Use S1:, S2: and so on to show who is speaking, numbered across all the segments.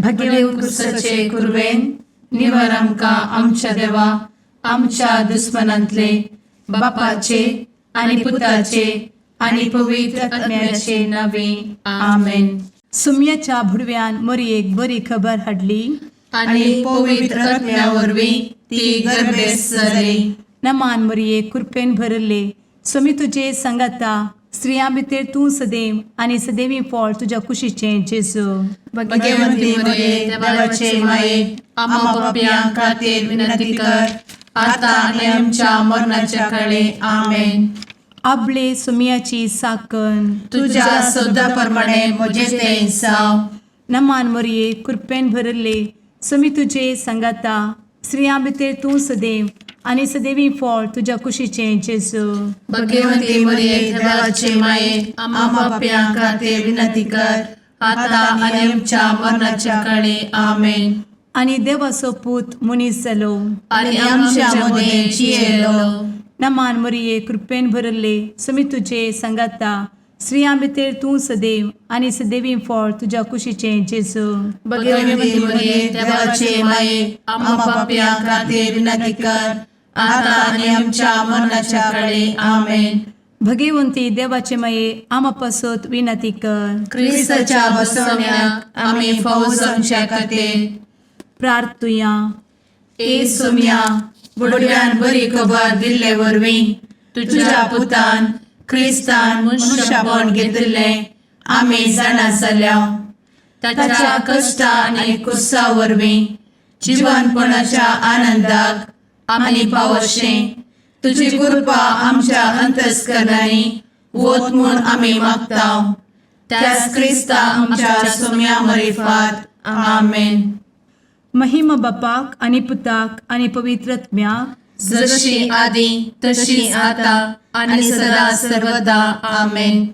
S1: भगेवंत
S2: क्रुसाचे कुरवेन निवार आमकां आमच्या देवा आमच्या दुस्मनांतले बापाचे आनी पुताचे आनी पवित्र आत्म्याचे नावे. आमेन.
S1: सुम्याच्या भुडव्यान मोरयेक बरी खबर हाडली.
S2: आनी पवित्र आत्म्या वरवीं ती गर्भेस्त जाली.
S1: नमान मोरये, कृपेन भरले, स्वामी तुजे सांगाता, स्त्रियां भितर तूं सदैव आनी सदैवी फळ तुज्या कुशीचें जेजू.
S2: भगवंती मरिये, देवाचे माये, आम्हा पापयां खातीर विनंती कर, आता आनी आमच्या मरणाच्या काळे. आमेन.
S1: आबले सुम्याची साकन.
S2: तुझ्या शब्दा प्रमाणे म्हजें तें जावं.
S1: नमान मोरये, कृपेन भरले, स्वामी तुजे सांगाता, स्त्रियां भितर तूं सदैव आनी सदैवी फळ तुज्या कुशीचें जेजू.
S2: भगवंती मरिये, देवाचे माये, आम्हा पापयां खातीर विनंती कर, आता आनी आमच्या मरणाच्या काळे. आमेन.
S1: आनी देवाचो पूत मनीस जालो
S2: आनी आमच्या मदें जियेलो.
S1: नमान मोरये, कृपेन भरले, स्वामी तुजे सांगाता, स्त्रियां भितर तूं सदैव आनी सदैवी फळ तुज्या कुशीचें जेजू.
S2: भगवंती मरिये, देवाचे माये, आम्हा पापयां खातीर विनंती कर, आता आनी आमच्या मरणाच्या काळे. आमेन.
S1: भगवंती देवाचे माये, आमा पासत विनंती कर.
S2: क्रिस्ताच्या बसवण्याक आमी फावो जावच्या खातीर
S1: प्रार्थुया.
S2: ए सोम्या, बुडव्यान बरी खबर दिल्ले वरवीं तुझ्या पुतान क्रिस्तान मनुष्यपण घेतिल्लें आमी जाणा जाल्या. ताच्या कश्टा आनी कुर्सा वरवीं जिवनपणाच्या आनंदाक आमी पावशें तुजी कृपा आमच्या अंतस्करणांनी वत म्हूण आमी मागता, त्याच क्रिस्ता आमच्या सोम्या मरिफात. आमेन.
S1: महिमा बापाक आनी पुताक आनी पवित्र आत्म्याक.
S2: जशी आदी तशी आता आणि सदा सर्वदा. आमेन.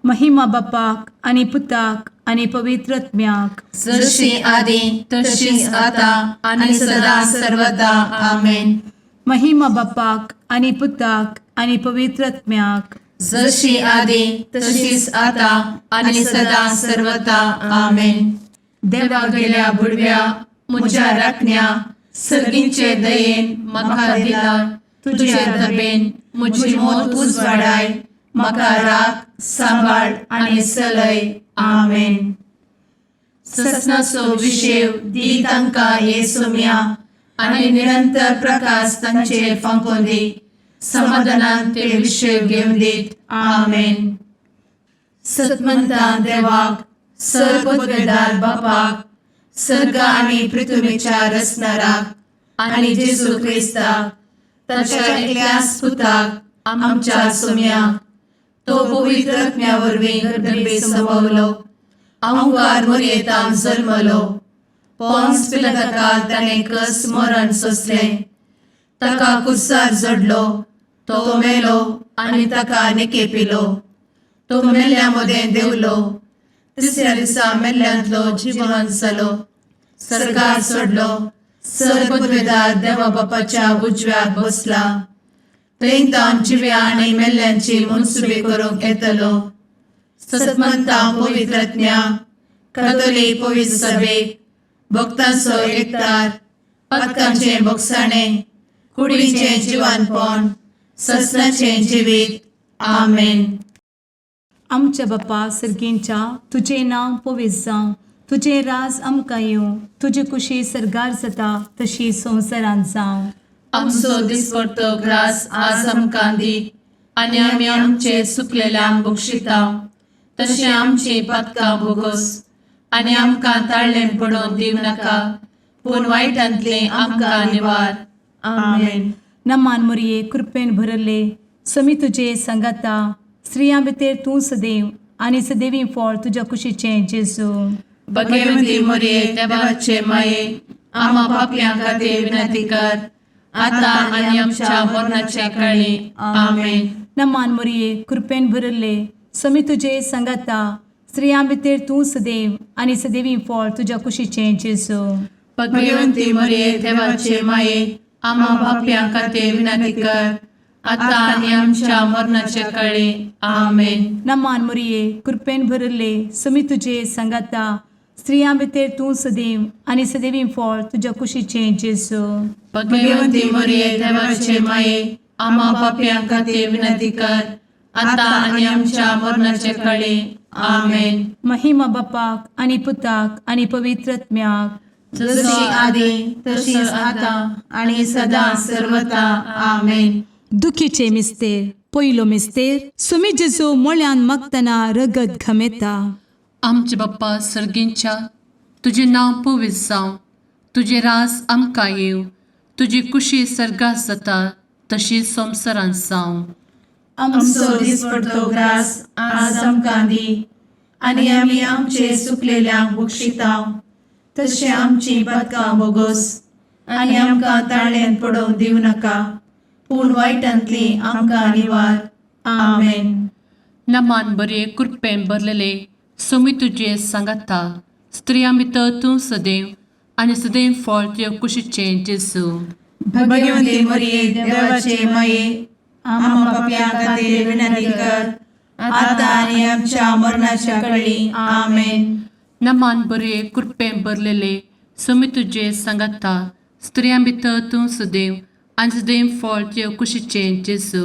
S1: महिमा बापाक आनी पुताक आनी पवित्र आत्म्याक.
S2: जशी आदी तशीच आता आणि सदा सर्वदा. आमेन.
S1: महिमा बापाक आनी पुताक आनी पवित्र आत्म्याक.
S2: जशी आदी तशीच आता आणि सदा सर्वदा. आमेन. देवा गेल्या बुडव्या म्हज्या राखण्या, सर्गींचे दयेन म्हाका दिला तुझे दबेन म्हजी मोत उजवाडाय, म्हाका राख, सांबाळ आनी चलय. आमेन. ससनाचो विशेव दी तांकां ये सोम्या आनी निरंतर प्रकाश तांचेर फांकोवन दी, समाधानान ते विशेव घेवन दीत. आमेन. सतमंता देवाक, सर पदवेदार बापाक, सर्ग आनी पृथ्वीच्या रचणाराक आनी जेजू क्रिस्ताक ताच्या एकल्याच पुताक आमच्या सोम्याक, तो पवित्र आत्म्या वरवीं गर्भे संभवलो, अहंकार मोरयेतान जल्मलो, पोन्स पिलाताकाल ताणें कस मरण सोंसलें, ताका कुर्सार जडलो, तो मेलो आनी ताका निकेपिलो, तो मेल्ल्या मदें देंवलो, तिसऱ्या दिसा मेल्ल्यांतलो जिवन जालो, सर्गार सोडलो, सर पदवेदार देवा बापाच्या उजव्याक बसला, थंय तावन जिव्या आनी मेल्ल्यांची मनसुबी करूंक येतलो. सतमंता पवित्रज्ञा कथोलीक पवित्र सभेक, भक्तांचो एकतार, पातकांचें भोगसाणें, कुडीचें जिवानपण, ससनाचें जिवीत. आमेन.
S1: आमच्या बापा सर्गींच्या, तुजें नांव पवित्र जावं, तुजें राज आमकां येवं, तुजी कुशी सर्गार जाता तशी संवसारांत जावं.
S2: आमचो दिसपडतो ग्रास आज आमकां दी आनी आमी आमचे सुकलेल्यांक बक्षिता तशें आमची पातकां भोगोस आनी आमकां ताळ्ळें पडोवन दिवं नाका, पूण वायटांतलें आमकां निवार. आमेन.
S1: नमान मोरये, कृपेन भरले, समी तुजे सांगाता, स्त्रियां भितर तूं सदैव आनी सदैवी फळ तुज्या कुशीचें जेजू.
S2: भगवंती मोरये, देवाचे माये, आम्हा पापयां खातीर विनंती कर, आता आनी आमच्या मरणाच्या काळी. आमेन.
S1: नमान मोरये, कृपेन भरले, समी तुजे सांगाता, स्त्रियां भितर तूं सदैव आनी सदैवी फळ तुज्या कुशीचें जेजू.
S2: भगवंती मोरये, देवाचे माये, आम्हा पापयां खातीर विनंती कर, आता आनी आमच्या मरणाच्या काळी. आमेन.
S1: नमान मोरये, कृपेन भरले, समी तुजे सांगाता, स्त्रियां भितर तूं सदैव आनी सदैवी फळ तुज्या कुशीचें जेजू.
S2: भगवंती मरिये, देवाचे माये, आम्हा पापयां खातीर विनंती कर, आतां आनी आमच्या मरणाचे कळी. आमेन.
S1: महिमा बापाक आनी पुताक आनी पवित्र आत्म्याक.
S2: जशी आदी तशीच आतां आनी सदां सर्वता. आमेन.
S1: दुखीचे मिस्तेर. पयलो मिस्तेर, सुमी जेजू मोळ्यान मागतना रगत घमेता.
S2: आमचे बाप्पा सर्गींच्या, तुजें नांव पवित्र जावं, तुजें रास आमकां येवं, तुजी कुशी सर्गात जाता तशी संवसारांत जावं.
S3: आमचो दिसपडतो ग्रास आज आमकां दी आनी आमी आमचे सुकलेल्यांक बक्षिता तशें आमची पातकां बोगोस आनी आमकां ताळ्यांत पडोवंक दिवं नाका, पूण वायटांतली आमकां निवार. आमेन.
S2: नमान बरे, कृपेन भरलेले, सोमी तुजे सांगाता, स्त्रियां भितर तूं सदैव आनी सदैव फळ तुज्या कुशीचें जेजू.
S3: भगवंती मरिये, देवाचे माये, आम्हा पापयां खातीर विनंती कर, आतां आनी आमच्या मरणाच्या कळी. आमेन.
S2: नमान बरे, कृपेन भरलेले, सोमी तुजे सांगाता, स्त्रियां भितर तूं सदैव आनी सदैव फळ तुज्या कुशीचें जेजू.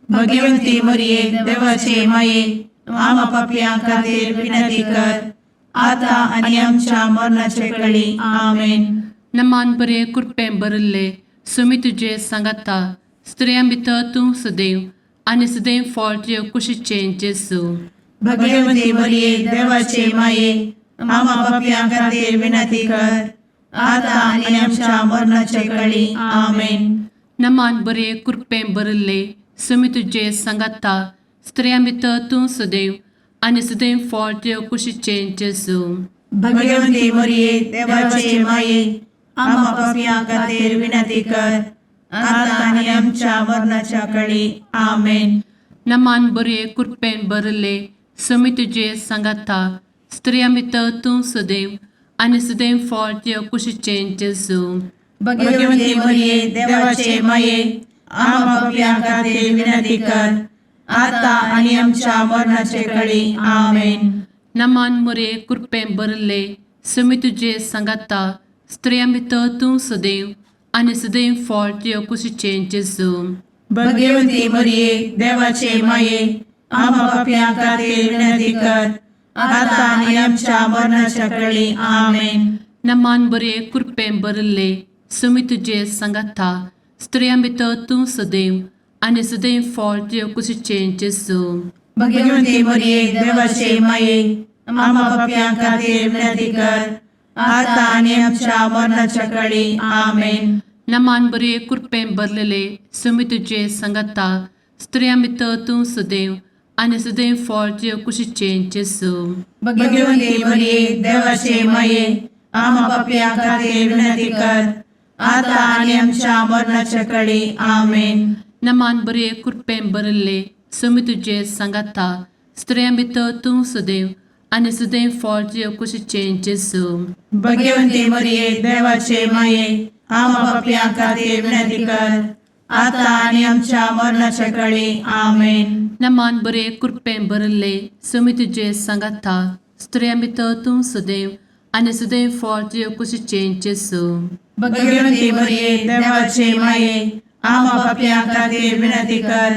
S3: भगवंती मरिये, देवाचे माये, आम्हा पापयां खातीर विनंती कर, आतां आनी आमच्या मरणाच्या कळी. आमेन.
S2: नमान बरे, कृपेन भरिल्ले, सोमी तुजे सांगाता, स्त्रियां भितर तूं सदैव आनी सदैव फळ तुज्या कुशीचें जेजू.
S3: भगवंती मरिये, देवाचे माये, आम्हा पापयां खातीर विनंती कर, आतां आनी आमच्या मरणाच्या कळी. आमेन.
S2: नमान बरे, कृपेन भरिल्ले, सोमी तुजे सांगाता, स्त्रियां भितर तूं सदैव आनी सदैव फळ तुज्या कुशीचें जेजू.
S3: भगवंती मरिये, देवाचे माये, आम्हा पापयां खातीर विनंती कर, आतां आनी आमच्या मरणाच्या कळी. आमेन.
S2: नमान बरे, कृपेन भरिल्ले, सोमी तुजे सांगाता, स्त्रियां भितर तूं सदैव आनी सदैव फळ तुज्या कुशीचें जेजू.
S3: भगवंती मरिये, देवाचे माये, आम्हा पापयां खातीर विनंती कर, आतां आनी आमच्या मरणाचे कळी. आमेन.
S2: नमान मरे, कृपेन भरिल्ले, सोमी तुजे सांगाता, स्त्रियां भितर तूं सदैव आनी सदैव फळ तुज्या कुशीचें जेजू.
S3: भगवंती मरिये, देवाचे माये, आम्हा पापयां खातीर विनंती कर, आतां आनी आमच्या मरणाच्या कळी. आमेन.
S2: नमान बरे, कृपेन भरिल्ले, सोमी तुजे सांगाता, स्त्रियां भितर तूं सदैव आनी सदैव फळ तुज्या कुशीचें जेजू.
S3: भगवंती मरिये, देवाचे माये, आम्हा पापयां खातीर विनंती कर, आतां आनी आमच्या मरणाच्या कळी. आमेन.
S2: नमान बरे, कृपेन भरलेले, सोमी तुजे सांगाता, स्त्रियां भितर तूं सदैव आनी सदैव फळ तुज्या कुशीचें जेजू.
S3: भगवंती मरिये, देवाचे माये, आम्हा पापयां खातीर विनंती कर, आतां आनी आमच्या मरणाच्या कळी. आमेन.
S2: नमान बरे, कृपेन भरिल्ले, सोमी तुजे सांगाता, स्त्रियां भितर तूं सदैव आनी सदैव फळ तुज्या कुशीचें जेजू.
S3: भगवंती मरिये, देवाचे माये, आम्हा पापयां खातीर विनंती कर, आतां आनी आमच्या मरणाच्या कळी. आमेन.
S2: नमान बरे, कृपेन भरिल्ले, सोमी तुजे सांगाता, स्त्रियां भितर तूं सदैव आनी सदैव फळ तुज्या कुशीचें जेजू.
S3: भगवंती मरिये, देवाचे माये, आम्हा पापयां खातीर विनंती कर,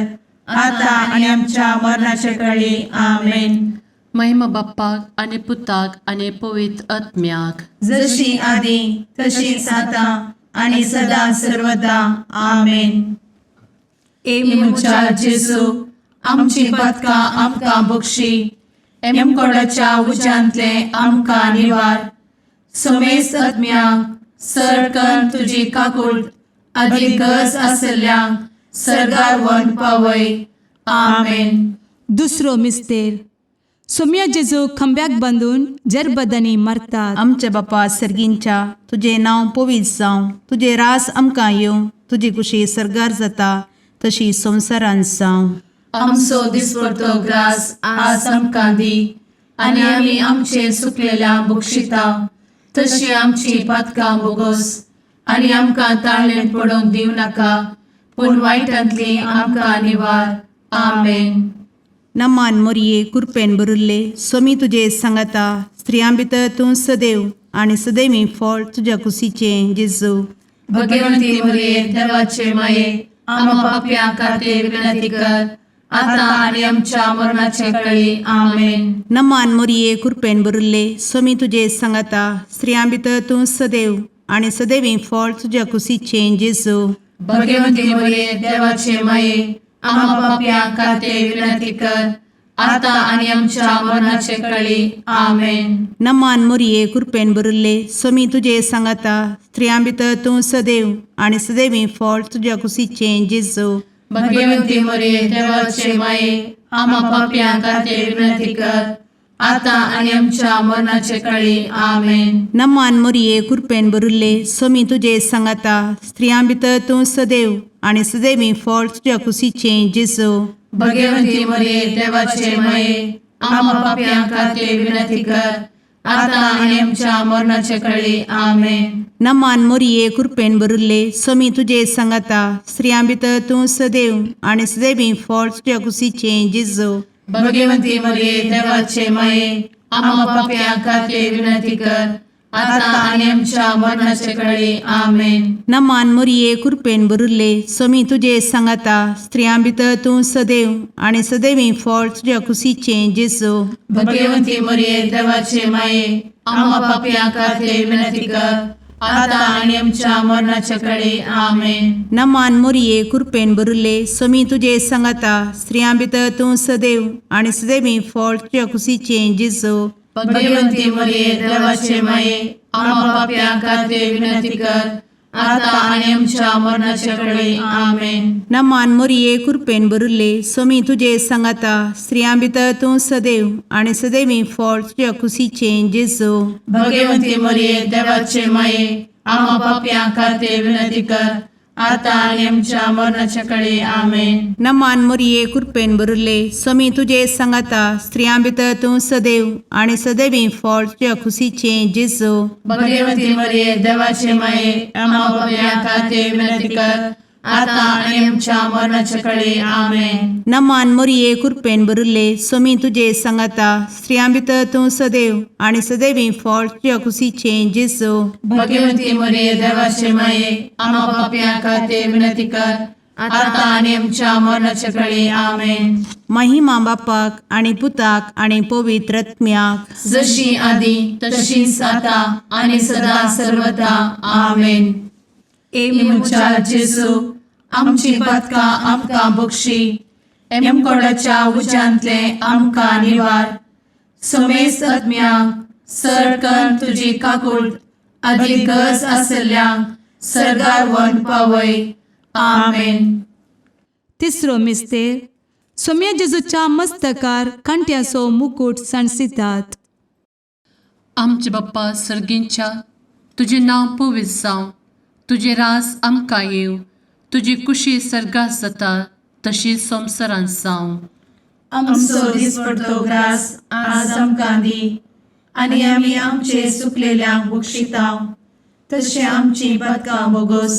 S3: आतां आनी आमच्या मरणाच्या कळी. आमेन.
S2: महिमा बाप्पाक आनी पुताक आनी पवित्र आत्म्याक.
S3: जशी आदी तशीच आतां आनी सदां सर्वदा. आमेन.
S1: ए
S3: म्हज्या जेजू, आमची पातकां आमकां बक्षी, एमकोडाच्या उज्यांतले आमकां निवार, समेस्त आत्म्यांक सरकन तुजी काकूळ आदी गरज आसल्ल्यांक सर्गार व्हरून पावय. आमेन.
S1: दुसरो मिस्तेर, सोम्या जेजू खांब्याक बांदून जरबदांनी मारतात.
S4: आमच्या बापा सर्गींच्या, तुजें नांव पवित्र जावं, तुजें रास आमकां येवं, तुजी कुशी सर्गार जाता तशी संवसारांत जावं.
S2: आमचो दिसपडतो ग्रास आज आमकां दी आनी आमी आमचे सुकलेल्या बक्षिता तशी आमची पातकां बोगोस आनी आमकां ताळ्ळें पडोवंक दिवं नाका, पूण वायटांतली आमकां निवार. आमेन.
S4: नमान मोरये कुरपेन बरुल्ले सोमी तुजे सांगाता स्त्रियां भितर तूं सदैव आनी सदैवी फळ तुज्या कुशीचें जेजू.
S2: भगवंती मरिये देवाचे माये, आम्हा पाप्यां खातीर विनंती कर, आता आनी आमच्या मरणाचे कळी. आमेन.
S4: नमान मोरये कुरपेन बरुल्ले सोमी तुजे सांगाता स्त्रियां भितर तूं सदैव आनी सदैवी फळ तुज्या कुशीचें जेजू.
S2: भगवंती मरिये देवाचे माये, आम्हा पाप्यां खातीर विनंती कर, आता आनी आमच्या मरणाचे कळी. आमेन.
S4: नमान मोरये कुरपेन बरुल्ले सोमी तुजे सांगाता स्त्रियां भितर तूं सदैव आनी सदैवी फळ तुज्या कुशीचें जेजू.
S2: भगवंती मरिये देवाचे माये, आम्हा पाप्यां खातीर विनंती कर, आता आनी आमच्या मरणाचे कळी. आमेन.
S4: नमान मोरये कुरपेन बरुल्ले सोमी तुजे सांगाता स्त्रियां भितर तूं सदैव आनी सदैवी फळ तुज्या कुशीचें जेजू.
S2: भगवंती मरिये देवाचे माये, आम्हा पाप्यां खातीर विनंती कर, आता आनी आमच्या मरणाचे कळी. आमेन.
S4: नमान मोरये कुरपेन बरुल्ले सोमी तुजे सांगाता स्त्रियां भितर तूं सदैव आनी सदैवी फळ तुज्या कुशीचें जेजू.
S2: भगवंती मरिये देवाचे माये, आम्हा पाप्यां खातीर विनंती कर, आता आनी आमच्या मरणाचे कळी. आमेन.
S4: नमान मोरये कुरपेन बरुल्ले सोमी तुजे सांगाता स्त्रियां भितर तूं सदैव आनी सदैवी फळ तुज्या कुशीचें जेजू.
S2: भगवंती मरिये देवाचे माये, आम्हा पाप्यां खातीर विनंती कर, आता आनी आमच्या मरणाचे कळी. आमेन.
S4: नमान मोरये कुरपेन बरुल्ले सोमी तुजे सांगाता स्त्रियां भितर तूं सदैव आनी सदैवी फळ तुज्या कुशीचें जेजू.
S2: भगवंती मरिये देवाचे माये, आम्हा पाप्यां खातीर विनंती कर, आता आनी आमच्या मरणाचे कळी. आमेन.
S4: नमान मोरये कुरपेन बरुल्ले सोमी तुजे सांगाता स्त्रियां भितर तूं सदैव आनी सदैवी फळ तुज्या कुशीचें जेजू.
S2: भगवंती मरिये देवाचे माये, आम्हा पाप्यां खातीर विनंती कर, आता आनी आमच्या मरणाच्या कळी. आमेन.
S4: नमान मोरये कुरपेन बरुल्ले सोमी तुजे सांगाता स्त्रियां भितर तूं सदैव आनी सदैवी फळ तुज्या कुशीचें जेजू.
S2: भगवंती मरिये देवाचे माये, आम्हा पाप्यां खातीर विनंती कर, आता आनी आमच्या मरणाच्या कळी. आमेन.
S4: नमान मोरये कुरपेन बरुल्ले सोमी तुजे सांगाता स्त्रियां भितर तूं सदैव आनी सदैवी फळ तुज्या कुशीचें जेजू.
S2: भगवंती मरिये देवाचे माये, आम्हा पाप्यां खातीर विनंती कर, आता आनी आमच्या मरणाच्या कळी. आमेन.
S4: महिमा बापाक आनी पुताक आनी पवित्र आत्म्याक,
S2: जशी आदी तशीच आता आनी सदा सर्वता. आमेन.
S1: ए
S2: म्हज्या जेजू, आमची पातकां आमकां बक्षी, एमकोडाच्या उज्यांतले आमकां निवार, समेस्त आत्म्यांक सरकन तुजी काकूट आदी गरज आसल्ल्यांक सर्गार व्हरून पावय. आमेन.
S1: तिसरो मिस्तेर सोम्या जेजूच्या मस्तकार कांट्याचो मुकूट सांडसितात.
S2: आमचे बाप्पा सर्गींच्या, तुजें नांव पवित्र जावं, तुजें राज आमकां येवं, तुजी कुशी सर्गात जाता तशी संवसारांत जावं.
S3: आमचो दिसपडतो ग्रास आज आमकां दी, आनी आमी आमचे सुकलेल्यांक बक्षितांव, तशें आमची पातकां बोगोस,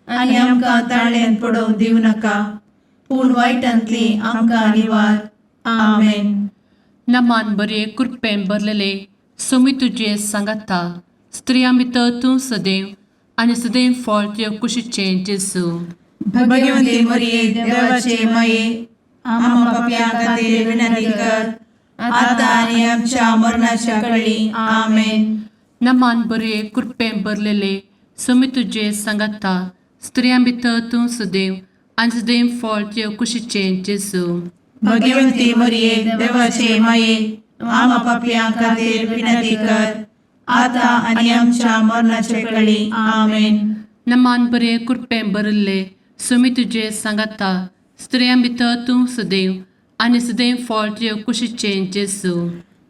S3: आनी आमकां ताळ्यान पडोवंक दिवं नाका, पूण वायटांतली आमकां निवार. आमेन.
S2: नमान बरे कृपेन भरलेले सोमी तुजे सांगाता, स्त्रियां भितर तूं सदैव आनी सदैव फळ तुज्या कुशीचें जेजू.
S3: भगवंती मरिये देवाचे माये, आम्हा पापयां खातीर विनंती कर, आता आनी आमच्या मरणाच्या कळी. आमेन.
S2: नमान बरे कृपेन भरलेले सोमी तुजे सांगाता, स्त्रियां भितर तूं सदैव आनी सदैव फळ तुज्या कुशीचें जेजू.
S3: भगवंती मरिये देवाचे माये, आम्हा पापयां खातीर विनंती कर, आता आनी आमच्या मरणाच्या कळी. आमेन.
S2: नमान बरे कृपेन भरिल्ले सोमी तुजे सांगाता, स्त्रियां भितर तूं सदैव आनी सदैव फळ तुज्या कुशीचें जेजू.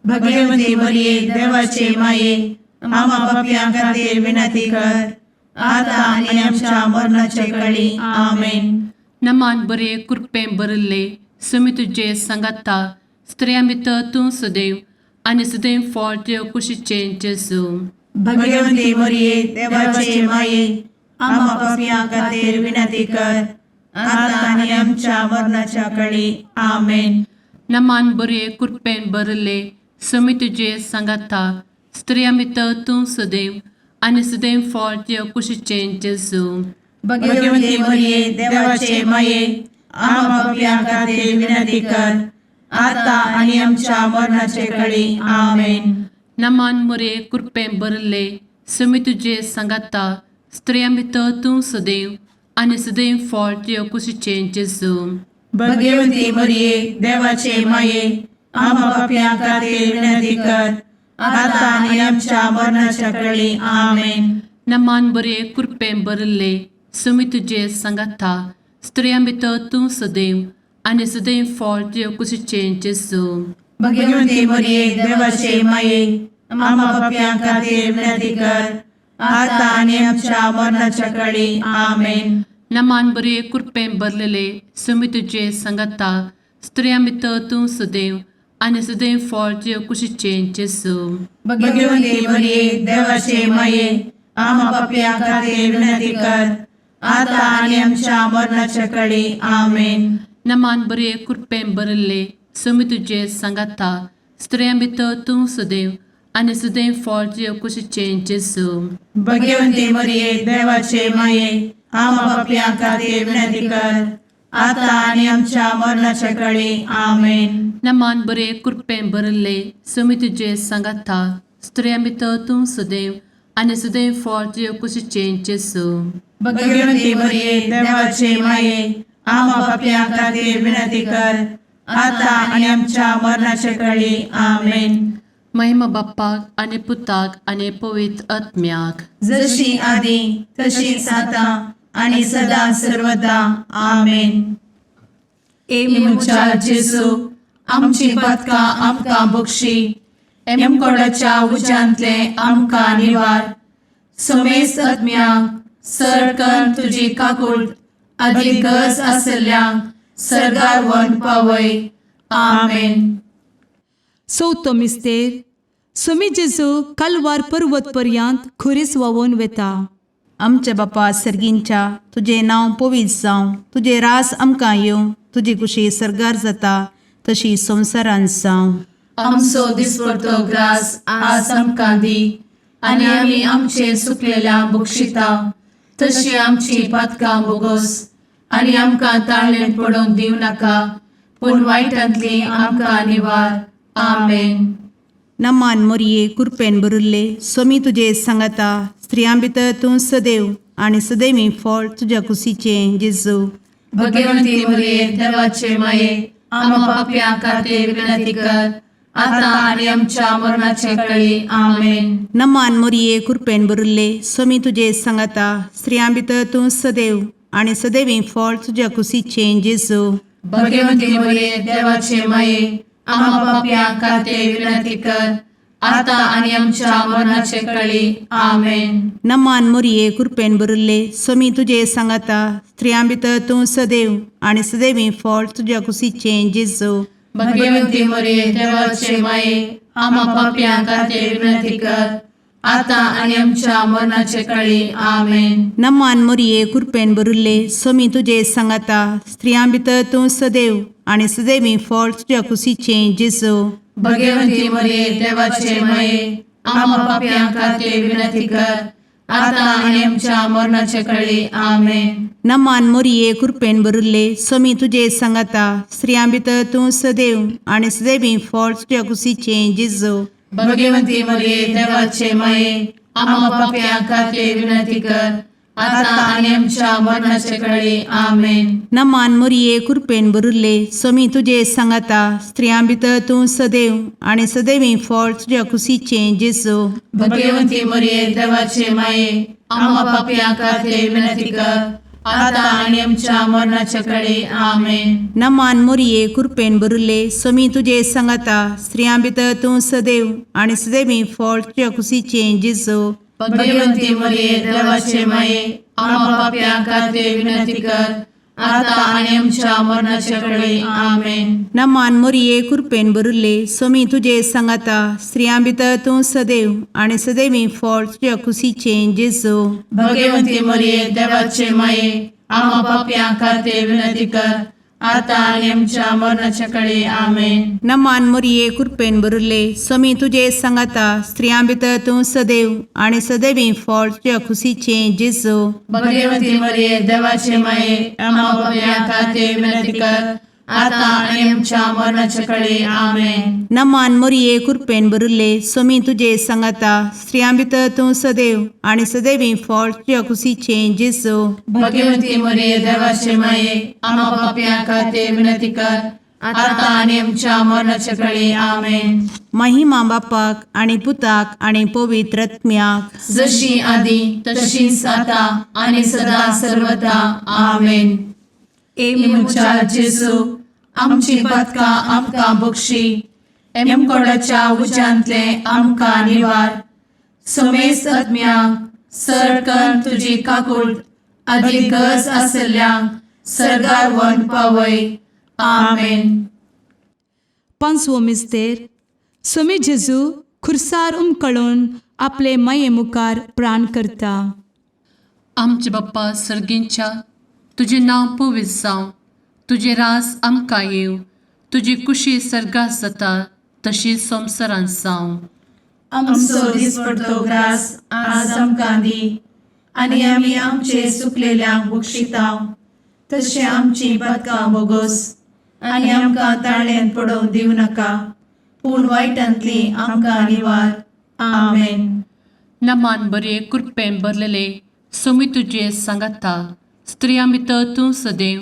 S3: भगवंती मरिये देवाचे माये, आम्हा पापयां खातीर विनंती कर, आता आनी आमच्या मरणाच्या कळी. आमेन.
S2: नमान बरे कृपेन भरिल्ले सोमी तुजे सांगाता, स्त्रियां भितर तूं सदैव आनी सदैव फळ तुज्या कुशीचें जेजू.
S3: भगवंती मरिये देवाचे माये, आम्हा पापयां खातीर विनंती कर, आता आनी आमच्या मरणाच्या कळी. आमेन.
S2: नमान बरये कृपेन भरले समी तुजे सांगाता स्त्रिया भितर तूं सदैव आनी सदैव फळ तुज्या कुशीचें जेजू.
S3: भगवती मरिये, देवाचे माये, आम्हा पापयां खातीर विनंती कर, आता आनी आमच्या मरणाचे कळी. आमेन.
S2: नमान मरये कृपेन भरले समी तुजे सांगाता स्त्रिया भितर तूं सदैव आनी सदैव फळ तुज्या कुशीचें जेजू.
S3: भगवती मरिये, देवाचे माये, आम्हा पापयां खातीर विनंती कर, आता आनी आमच्या मरणाच्या कळी. आमेन.
S2: नमान बरे कृपेन भरले समी तुजे सांगाता स्त्रियां भितर तूं सदैव आनी सदैव फळ तुज्या कुशीचें जेजू.
S3: भगवती मरिये, देवाचे माये, आम्हा पापयां खातीर विनंती कर, आता आनी आमच्या मरणाच्या कळी. आमेन.
S2: नमान बरे कृपेन भरलेले समी तुजे सांगाता स्त्रियां भितर तूं सदैव आनी सदैव फळ तुज्या कुशीचें जेजू.
S3: भगवती मरिये, देवाचे माये, आम्हा पापयां खातीर विनंती कर, आता आनी आमच्या मरणाच्या कळी. आमेन.
S2: नमान बरे कृपेन भरले समी तुजे सांगाता स्त्रियां भितर तूं सदैव आनी सदैव फळ तुज्या कुशीचें जेजू.
S3: भगवती मरिये, देवाचे माये, आम्हा पापयां खातीर विनंती कर, आता आनी आमच्या मरणाच्या कळी. आमेन.
S2: नमान बरे कृपेन भरले समी तुजे सांगाता स्त्रियां भितर तूं सदैव आनी सदैव फळ तुज्या कुशीचें जेजू.
S3: भगवती मरिये, देवाचे माये, आम्हा पापयां खातीर विनंती कर, आता आनी आमच्या मरणाच्या कळी. आमेन.
S2: महिमा बाप्पाक आनी पुताक आनी पवित्र आत्म्याक.
S3: जशी आदी तशीच आता आणि सदा सर्वदा. आमेन.
S1: ए
S3: म्हज्या जेजू, आमची पातकां आमकां बक्षी, एमकोडाच्या उज्यांतले आमकां निवार, समेस्त आत्म्यांक सरकन तुजी काकूट आदी गरज आसल्ल्यांक सर्गार व्हरून पावय. आमेन.
S1: चवथो मिस्तेर. सोमी जेजू कालवार पर्वत पर्यंत खुरीस व्हांवून वता.
S4: आमच्या बापा सर्गींच्या, तुजें नांव पवित्र जावं, तुजें रास आमकां येवं, तुजी कुशी सर्गार जाता तशी संवसारांत जावं.
S2: आमचो दिसपडतो ग्रास आज आमकां दी आनी आमी आमचे सुकलेल्या बक्षिता तशी आमची पातकां बोगोस आनी आमकां ताळणेन पडोवंक दिवं नाका पूण वायटांतली आमकां निवार. आमेन.
S4: नमान मोरये, कुरपेन भरिल्ले, सोमी तुजे सांगाता, स्त्रियां भितर तूं सदैव आनी सदैवी फळ तुज्या कुशीचें जेजू.
S2: भगवंती मरिये, देवाचे माये, आम्हा पापयां खातीर विनंती कर, आता आनी आमच्या मरणाचे कळी. आमेन.
S4: नमान मोरये, कुरपेन भरिल्ले, सोमी तुजे सांगाता, स्त्रियां भितर तूं सदैव आनी सदैवी फळ तुज्या कुशीचें जेजू.
S2: भगवंती मरिये, देवाचे माये, आम्हा पापयां खातीर विनंती कर, आता आनी आमच्या मरणाचे कळी. आमेन.
S4: नमान मोरये, कुरपेन भरिल्ले, सोमी तुजे सांगाता, स्त्रियां भितर तूं सदैव आनी सदैवी फळ तुज्या कुशीचें जेजू.
S2: भगवंती मरिये, देवाचे माये, आम्हा पापयां खातीर विनंती कर, आता आनी आमच्या मरणाचे कळी. आमेन.
S4: नमान मोरये, कुरपेन भरिल्ले, सोमी तुजे सांगाता, स्त्रियां भितर तूं सदैव आनी सदैवी फळ तुज्या कुशीचें जेजू.
S2: भगवंती मरिये, देवाचे माये, आम्हा पापयां खातीर विनंती कर, आता आनी आमच्या मरणाचे कळी. आमेन.
S4: नमान मोरये, कुरपेन भरिल्ले, सोमी तुजे सांगाता, स्त्रियां भितर तूं सदैव आनी सदैवी फळ तुज्या कुशीचें जेजू.
S2: भगवंती मरिये, देवाचे माये, आम्हा पापयां खातीर विनंती कर, आता आनी आमच्या मरणाचे कळी. आमेन.
S4: नमान मोरये, कुरपेन भरिल्ले, सोमी तुजे सांगाता, स्त्रियां भितर तूं सदैव आनी सदैवी फळ तुज्या कुशीचें जेजू.
S2: भगवंती मरिये, देवाचे माये, आम्हा पापयां खातीर विनंती कर, आता आनी आमच्या मरणाचे कळी. आमेन.
S4: नमान मोरये, कुरपेन भरिल्ले, सोमी तुजे सांगाता, स्त्रियां भितर तूं सदैव आनी सदैवी फळ तुज्या कुशीचें जेजू.
S2: भगवंती मरिये, देवाचे माये, आम्हा पापयां खातीर विनंती कर, आता आनी आमच्या मरणाचे कळी. आमेन.
S4: नमान मोरये, कुरपेन भरिल्ले, सोमी तुजे सांगाता, स्त्रियां भितर तूं सदैव आनी सदैवी फळ तुज्या कुशीचें जेजू.
S2: भगवंती मरिये, देवाचे माये, आम्हा पापयां खातीर विनंती कर, आतां आनी आमच्या मरणाच्या कडे आमेन.
S4: नमान मोरये कृपेन भरिल्ले, स्वामी तुजे सांगाता, स्त्रियां भितर तूं सदैव आनी सदैवी फळ तुज्या खुशीचें जेजू.
S2: भगवती मरिये, देवाचे माये, आम्हा पापयां खातीर विनंती कर, आतां आनी आमच्या मरणाच्या कडे आमेन.
S4: नमान मोरये कृपेन भरिल्ले, स्वामी तुजे सांगाता, स्त्रियां भितर तूं सदैव आनी सदैवी फळ तुज्या खुशीचें जेजू.
S2: भगवती मरिये, देवाचे माये, आम्हा पापयां खातीर विनंती कर, आतां आनी आमच्या मरणाच्या कडे आमेन.
S4: महिमा बापाक आनी पुताक आनी पवित्र आत्म्याक.
S2: जशी आदी तशीच आता आणि सदा सर्वदा आमेन.
S1: ए
S2: म्हज्या जेजू, आमची पदकां आमकां बक्षी, एमकोडाच्या उज्यांतले आमकां निवार, समेस्त आत्म्यांक सरकन तुजी काकूट आदी गरज आसल्ल्यांक सर्गार व्हरून पावय. आमेन.
S1: पांचवो मिस्तेर. स्वामी जेजू खुर्सार उमकळून आपले माये मुखार प्राण करता.
S2: आमचे बाप्पा सर्गींच्या, तुजें नांव पवित्र जावं, तुजें रास आमकां येवं, तुजी कुशी सर्गात जाता तशी संवसारांत जावं.
S3: आमचो दिसपडतो ग्रास आज आमकां दी आनी आमी आमचे सुकलेल्यांक बक्षितांव, तशें आमची पदकां बोगोस आनी आमकां ताळ्यांत पडोवंक दिवं नाका, पूण वायटांतली आमकां निवार. आमेन.
S2: नमान बरे कृपेन भरलेले, सोमी तुजे सांगाता, स्त्रियां भितर तूं सदैव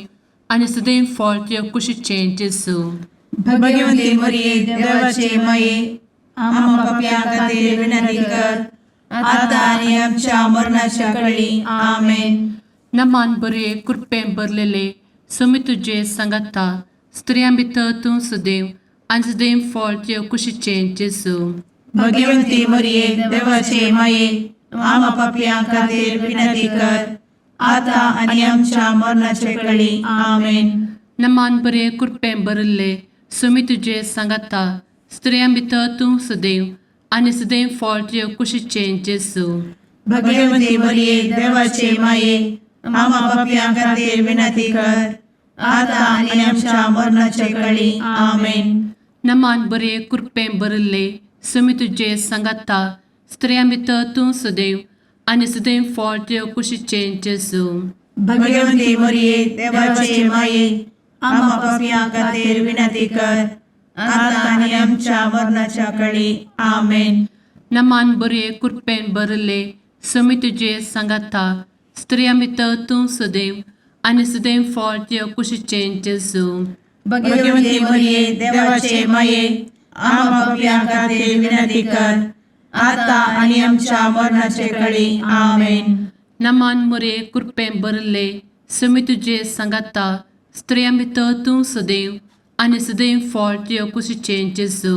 S2: आनी सदैव फळ तुज्या कुशीचें जेजू.
S3: भगवती मरिये, देवाचे माये, आम्हा पापयां खातीर विनंती कर, आता आनी आमच्या मरणाच्या कळी. आमेन.
S2: नमान बरे कृपेन भरलेले, सोमी तुजे सांगाता, स्त्रियां भितर तूं सदैव आनी सदैव फळ तुज्या कुशीचें जेजू.
S3: भगवती मरिये, देवाचे माये, आम्हा पापयां खातीर विनंती कर, आता आनी आमच्या मरणाच्या कळी. आमेन.
S2: नमान बरे कृपेन भरिल्ले, सुमी तुजे सांगाता, स्त्रियां भितर तूं सदैव आनी सदैव फळ तुज्या कुशीचें जेजू.
S3: भगवती मरिये, देवाचे माये, आम्हा पापयां खातीर विनंती कर, आता आनी आमच्या मरणाच्या कळी. आमेन.
S2: नमान बरे कृपेन भरिल्ले, सुमी तुजे सांगाता, स्त्रियां भितर तूं सदैव आनी सदैव फळ तुज्या कुशीचें जेजू.
S3: भगवती मरिये, देवाचे माये, आम्हा पापयां खातीर विनंती कर, आता आनी आमच्या मरणाच्या कळी. आमेन.
S2: नमान बरे कृपेन भरिल्ले, सुमी तुजे सांगाता, स्त्रियां भितर तूं सदैव आनी सदैव फळ तुज्या कुशीचें जेजू.
S3: भगवती मरिये, देवाचे माये, आम्हा पापयां खातीर विनंती कर, आता आनी आमच्या मरणाचे कळी. आमेन.
S2: नमान मोरे कृपेन भरिल्ले, सुमी तुजे सांगाता, स्त्रियां भितर तूं सदैव आनी सदैव फळ तुज्या कुशीचें जेजू.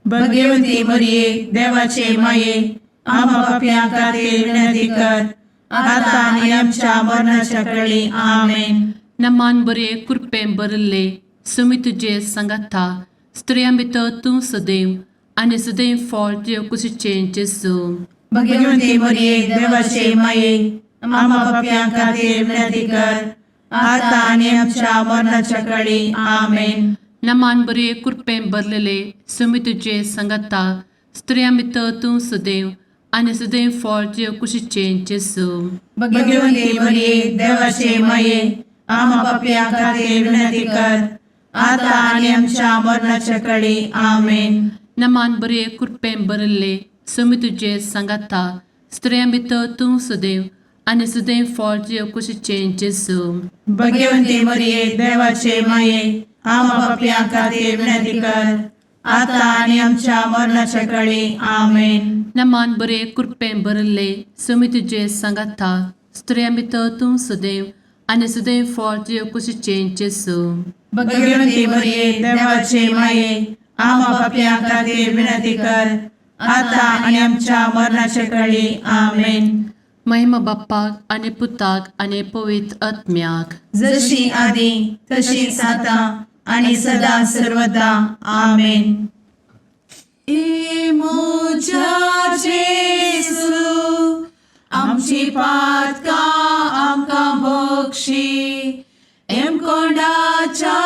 S3: भगवती मरिये, देवाचे माये, आम्हा पापयां खातीर विनंती कर, आता आनी आमच्या मरणाच्या कळी. आमेन.
S2: नमान बरे कृपेन भरिल्ले, सुमी तुजे सांगाता, स्त्रियां भितर तूं सदैव आनी सदैव फळ तुज्या कुशीचें जेजू.
S3: भगवती मरिये, देवाचे माये, आम्हा पापयां खातीर विनंती कर, आता आनी आमच्या मरणाच्या कळी. आमेन.
S2: नमान बरे कृपेन भरलेले, सुमी तुजे सांगाता, स्त्रियां भितर तूं सदैव आनी सदैव फळ तुज्या कुशीचें जेजू.
S3: भगवती मरिये, देवाचे माये, आम्हा पापयां खातीर विनंती कर, आता आनी आमच्या मरणाच्या कळी. आमेन.
S2: नमान बरे कृपेन भरिल्ले, सुमी तुजे सांगाता, स्त्रियां भितर तूं सदैव आनी सदैव फळ तुज्या कुशीचें जेजू.
S3: भगवती मरिये, देवाचे माये, आम्हा पापयां खातीर विनंती कर, आता आनी आमच्या मरणाच्या कळी. आमेन.
S2: नमान बरे कृपेन भरिल्ले, सुमी तुजे सांगाता, स्त्रियां भितर तूं सदैव आनी सदैव फळ तुज्या कुशीचें जेजू.
S3: भगवती मरिये, देवाचे माये, आम्हा पापयां खातीर विनंती कर, आता आनी आमच्या मरणाच्या कळी. आमेन.
S2: महिमा बाप्पाक आनी पुताक आनी पवित्र आत्म्याक.
S3: जशी आदी तशीच आता आणि सदा सर्वदा. आमेन. ए म्हज्या जेजू, आमची पातकां आमकां बक्षी, एमकोंडाच्या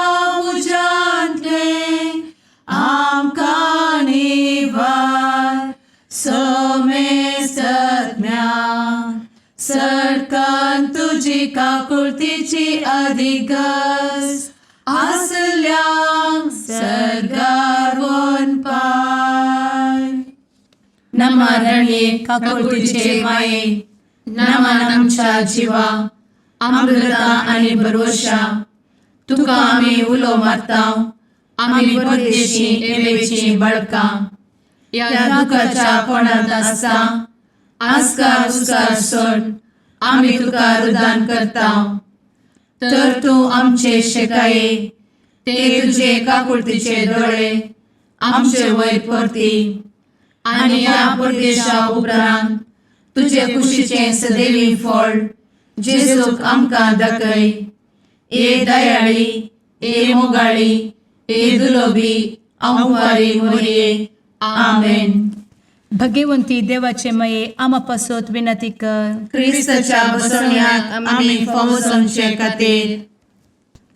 S3: तुजी काकुळतीची अधिक गरज आसल्यांक सर्गार पाय.
S2: नमारणे काकुळतीचे माये, नमन आमच्या जिवा, अमृता आनी भरवशा. तुका आमी उलो मारता, आमी परदेशी एवेची बळकां ह्या दुखाच्या कोणांत आसता. आस्कार उस्कार सोड आमी तुका रुदान करता, तर तूं आमचे शेकाये ते तुजे काकुळतीचे दोळे आमचे वयर परती आनी ह्या परदेशा उपरांत तुजे कुशीचें सदैवी फळ जेजूक आमकां दाखय. ए दयाळी, ए मोगाळी, ए दुलोबी आंवारी मोरये. आमेन.
S1: भगवंती देवाचे मये, आमा पासत विनंती कर.
S3: क्रिस्ताच्या बसवण्याक आमी फावो जावचे खातीर.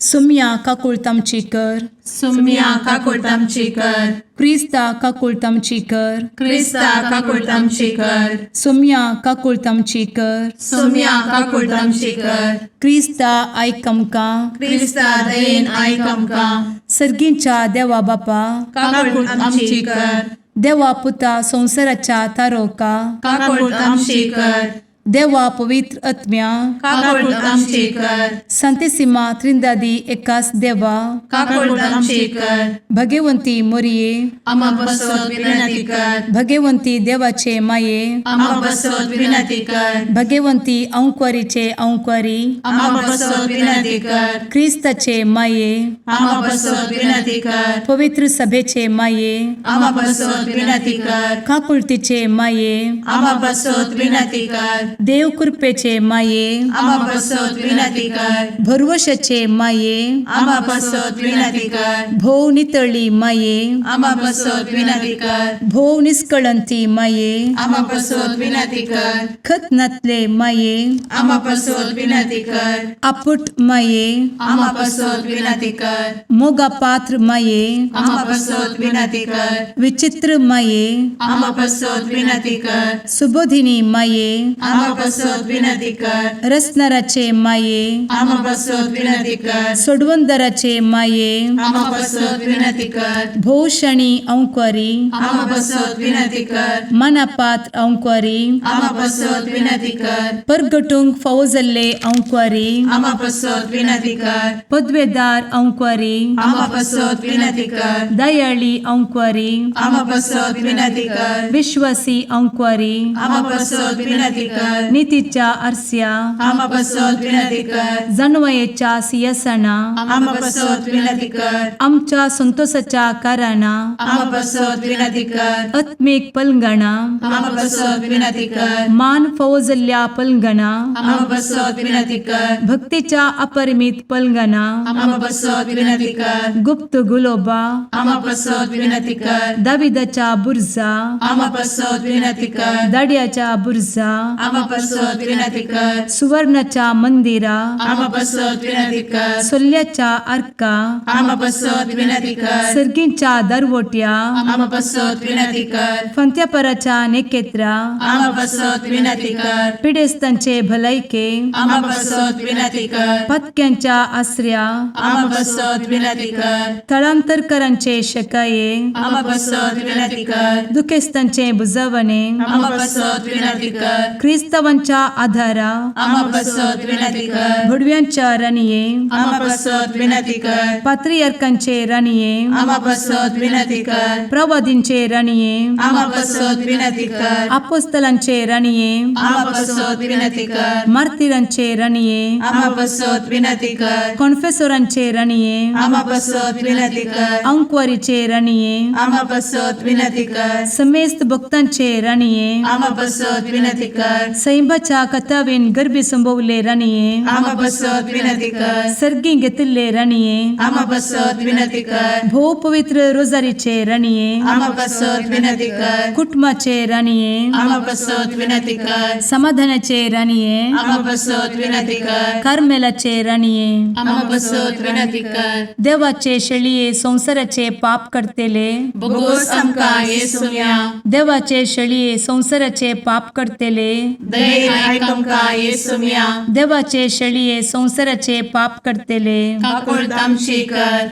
S1: सुम्या काकुळत आमची कर.
S2: सुम्या काकुळट आमची कर.
S1: क्रिस्ता काकुळत आमची कर.
S3: क्रिस्ता काकुळट आमची कर.
S1: सुम्या काकुळत आमची कर.
S3: सुम्या काकुळट आमची कर.
S1: क्रिस्ता आयक आमकां.
S3: क्रिस्ता दयेन आयक आमकां.
S1: सर्गींच्या देवा बापा,
S3: काकुळट आमची कर.
S1: देवा पुता संवसाराच्या तारोका,
S3: काकुळट आमची कर.
S1: देवा पवित्र आत्म्या,
S3: काकुळट आमची कर.
S1: संतेसिमा त्रिंदादी एकास देवा,
S3: काकुळट आमची कर.
S1: भगवंती मोरये,
S2: आमा बसत
S3: विनंती कर.
S1: भगवंती देवाचे माये,
S3: आमा बसत विनंती कर.
S1: भगवंती अंक्वारीचे अंक्वारी,
S3: आमा बसत विनंती कर.
S1: क्रिस्ताचे माये,
S3: आमा बसत विनंती कर.
S1: पवित्र सभेचे माये,
S3: आमा बसत विनंती कर.
S1: काकुळतीचे माये,
S3: आमा बसत विनंती कर.
S1: देव कृपेचे माये,
S3: आमा बसत विनंती कर.
S1: भरवशाचे माये,
S3: आमा बसत विनंती कर.
S1: भोव नितळी माये,
S3: आमा बसत विनंती कर.
S1: भोव निस्कळंती माये,
S3: आमा बसत विनंती कर.
S1: खत नातले माये,
S3: आमा बसत विनंती कर.
S1: आपुट माये,
S3: आमा बसत विनंती कर.
S1: मोगा पात्र माये,
S3: आमा बसत विनंती कर.
S1: विचित्र माये,
S3: आमा बसत विनंती कर.
S1: सुबोधिनी माये,
S3: आमा बसत विनंती कर.
S1: रसनाराचे माये,
S3: आमा बसत विनंती कर.
S1: सोडवंदराचे माये,
S3: आमा बसत विनंती कर.
S1: भोवशणी अंक्वारी,
S3: आमा बसत विनंती कर.
S1: मनापात्र अंक्वारी,
S3: आमा बसत विनंती कर.
S1: परगटूंक फावो जाल्ले अंक्वारी,
S3: आमा बसत विनंती कर.
S1: पदवेदार अंक्वारी,
S3: आमा बसत विनंती कर.
S1: दयाळी अंक्वारी,
S3: आमा बसत विनंती कर.
S1: विश्वासी अंक्वारी,
S3: आमा बसत विनंती कर.
S1: नितीच्या आरस्या,
S3: आमा बसत विनंती कर.
S1: जानवयेच्या सियासना,
S3: आमा बसत विनंती कर.
S1: आमच्या संतोषाच्या कारणा,
S3: आमा बसत विनंती कर.
S1: आत्मीक पलंगणा,
S3: आमा बसत विनंती कर.
S1: मान फावो जाल्ल्या पलंगणा,
S3: आमा बसत विनंती कर.
S1: भक्तीच्या अपरिमित पलंगणा,
S3: आमा बसत विनंती कर.
S1: गुप्त गुलोबा,
S3: आमा बसत विनंती कर.
S1: दाविदाच्या बुर्जा,
S3: आमा बसत विनंती कर.
S1: दाड्याच्या बुर्जा,
S3: आमा बसत विनंती कर.
S1: सुवर्णाच्या मंदिरा,
S3: आमा बसत विनंती कर.
S1: सोल्ल्याच्या आर्का,
S3: आमा बसत विनंती कर.
S1: सर्गींच्या दरवट्या,
S3: आमा बसत विनंती कर.
S1: फंत्यापराच्या नेकेत्रा,
S3: आमा बसत विनंती कर.
S1: पिडेस्तांचे भलायके,
S3: आमा बसत विनंती कर.
S1: पातक्यांच्या आसऱ्या,
S3: आमा बसत विनंती कर.
S1: थळांतरकरांचे शकाये,
S3: आमा बसत विनंती कर.
S1: दुखेस्तांचे बुजवणे,
S3: आमा बसत विनंती कर.
S1: क्रिस्तावांच्या आधारा,
S3: आमा बसत विनंती कर.
S1: भुडव्यांच्या राणये,
S3: आमा बसत विनंती कर.
S1: पात्रियार्कांचे राणये,
S3: आमा बसत विनंती कर.
S1: प्रवादींचे राणये,
S3: आमा बसत विनंती कर.
S1: आपोस्तलांचे राणये,
S3: आमा बसत विनंती कर.
S1: मार्तिरांचे राणये,
S3: आमा बसत विनंती कर.
S1: कॉन्फेसोरांचे राणये,
S3: आमा बसत विनंती कर.
S1: अंक्वारीचे राणये,
S3: आमा बसत विनंती कर.
S1: समेस्त भक्तांचे राणये,
S3: आमा बसत विनंती कर.
S1: सैंबाच्या कथावेन गर्भी संभवले राणये,
S3: आमा बसत विनंती कर.
S1: सर्गी घेतिल्ले राणये,
S3: आमा बसत विनंती कर.
S1: भोव पवित्र रोजारीचे राणये,
S3: आमा बसत विनंती कर.
S1: कुटुंबाचे राणये,
S3: आमा बसत विनंती कर.
S1: समाधानाचे राणये,
S3: आमा बसत विनंती कर.
S1: कार्मेलाचे राणये,
S2: आमा बसत विनंती कर.
S1: देवाचे शेळये संवसाराचे पाप करतेले,
S2: बोगोस आमकां येसुम्या.
S1: देवाचे शेळये संवसाराचे पाप करतेले,
S2: दयेन आयक आमकां येसुम्या.
S1: देवाचे शेळये संवसाराचे पाप करतले,
S2: काकुळट आमची कर.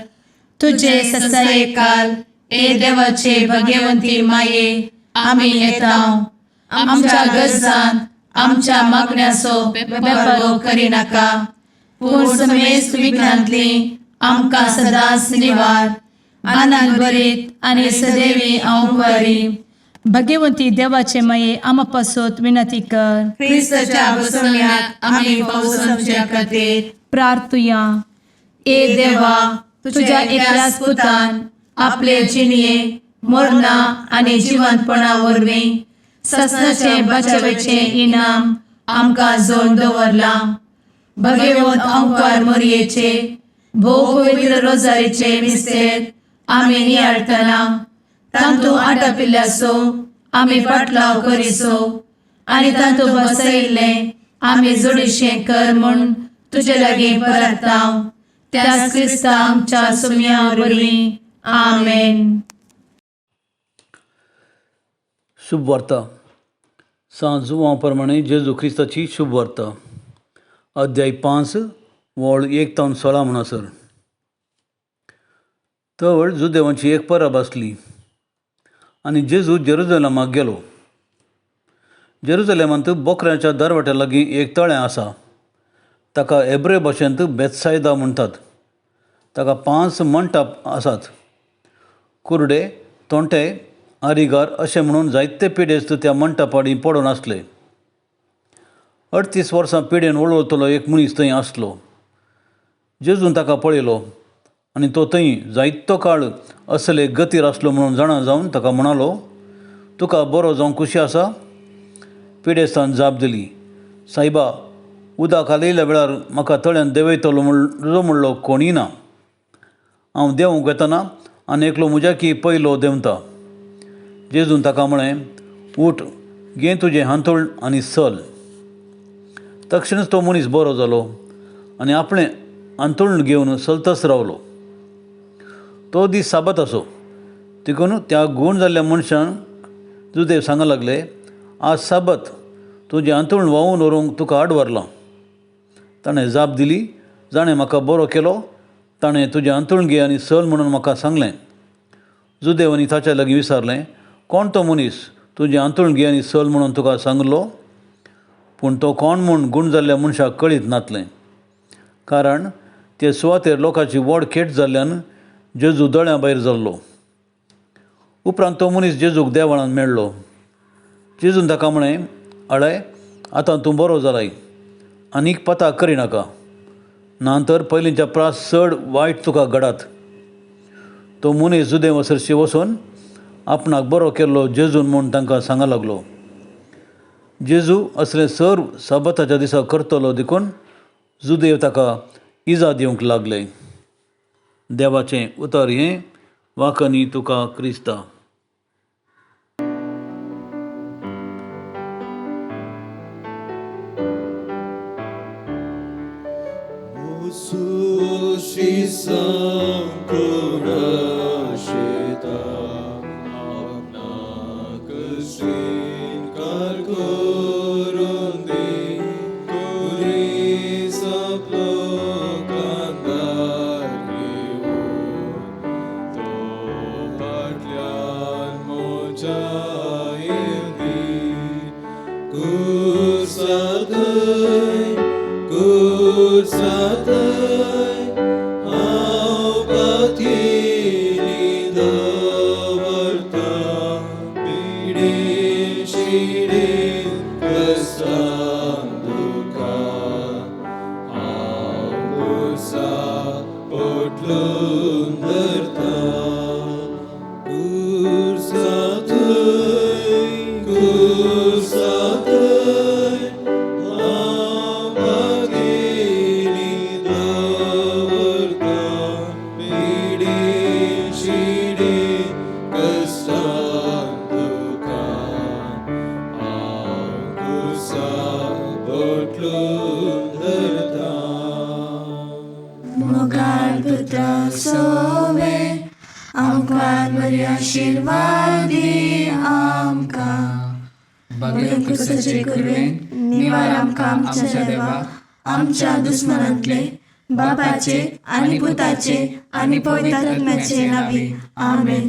S1: तुजे
S2: तुजे ससायेकाल ए देवाचे भगवंती माये, आमी येता. आमच्या गरजान आमच्या मागण्याचो बेपारो करिनाका, पूण समेस्त विघ्नांतली आमकां सदांच निवार. आनंद भरीत आनी सदैवी हांव बरी.
S1: भगवंती देवाचे माये, आमा पासत विनंती कर.
S2: क्रिस्ताच्या बसवण्यात आमी पावसाच्या खातीर.
S1: प्रार्थुया.
S2: ए देवा, तुझ्या एकल्याच पुतान आपले जिणये मरणा आनी जिवंतपणा वरवीं ससनाचे बचावेचे इनाम आमकां जोड दवरलां. भगवंत अंकार मोरयेचे भोव पवित्र रोजारीचे मिस्तेर आमी नियाळटना तांतू आटापिल्ल्यासो आमी पाटलाव करिसो आनी तांतू बसयिल्लें आमी जोडीशें कर म्हूण तुजे लागीं परताव, त्याच क्रिस्ता आमच्या सुम्या वरवीं. आमेन.
S5: शुभ वार्ता सांत जुवां प्रमाणे जेजू क्रिस्ताची शुभ वार्ता, अध्याय 5 वळ 1 तावन 16 म्हणसर. तवळ जुदेवांची एक परब आसली आनी जेजू जेरुजलेमाक गेलो. जेरुजलेमांत बोकऱ्यांच्या दरवट्या लागीं एक तळें आसा, ताका एब्रे भाशेंत बेतसायदा म्हणटात. ताका 5 मंटप आसात. कुर्डे, तोंटे, आरिगार अशें म्हणून जायते पिडेस्त त्या मंटपाडी पडून आसले. 38 वर्सां पिडेन वळवळतलो एक मनीस थंय आसलो. जेजून ताका पळयलो आनी तो थंय जायतो काळ असले गतीर आसलो म्हणून जाणा जावन ताका म्हणालो, तुका बरो जावंक खुशी आसा? पिडेस्तान जाप दिली, सायबा, उदक हालयल्या वेळार म्हाका तळ्यान देंवयतलो म्हणलो कोणीय ना. हांव देंवूंक वेतना आनी एकलो म्हज्याकी पयलो देंवता. जेजून ताका म्हळें, उठ, घे तुजें हांतूण आनी चल. तक्षणच तो मनीस बरो जालो आनी आपणें हांतूण घेवन चलतच रावलो. तो दीस साबात आसो, देखून त्या गूण जाल्ल्या मनशान जुदेव सांगूंक लागले, आज साबात, तुजें हांतूण व्हांवून व्हरूंक तुका आडवारलां. ताणें जाप दिली, जाणें म्हाका बरो केलो ताणें तुजें हांतूण घे आनी चल म्हणून म्हाका सांगलें. जुदेवांनी ताच्या लागीं विचारलें, कोण तो मनीस तुजें हांतूण घे आनी चल म्हणून तुका सांगलो? पूण तो कोण म्हूण गूण जाल्ल्या मनशाक कळीत नातलें, कारण ते सुवातेर लोकांची व्हड खेट जाल्ल्यान जेजू दोळ्यां भायर जाल्लो. उपरांत तो मनीस जेजूक देवळांत मेळ्ळो. जेजून ताका म्हळें, अळे, आतां तूं बरो जालाय, आनीक पता करिनाका, ना तर पयलींच्या प्रास चड वायट तुका घडात. तो मनीस जुदेवा सरशी वचून आपणाक बरो केल्लो जेजून म्हूण तांकां सांगूंक लागलो. जेजू असलें सर्व साबाताच्या दिसा करतलो देखून जुदेव ताका इजा दिवंक लागले. देवाचें उतर हें. वाकनी तुका क्रिस्ता.
S6: बगेर क्रुसाचे कुरवेन निवार आमकां आमच्या देवा आमच्या दुस्मनांतले बापाचे आनी पुताचे आनी पवित्र आत्म्याचे नावी. आमेन.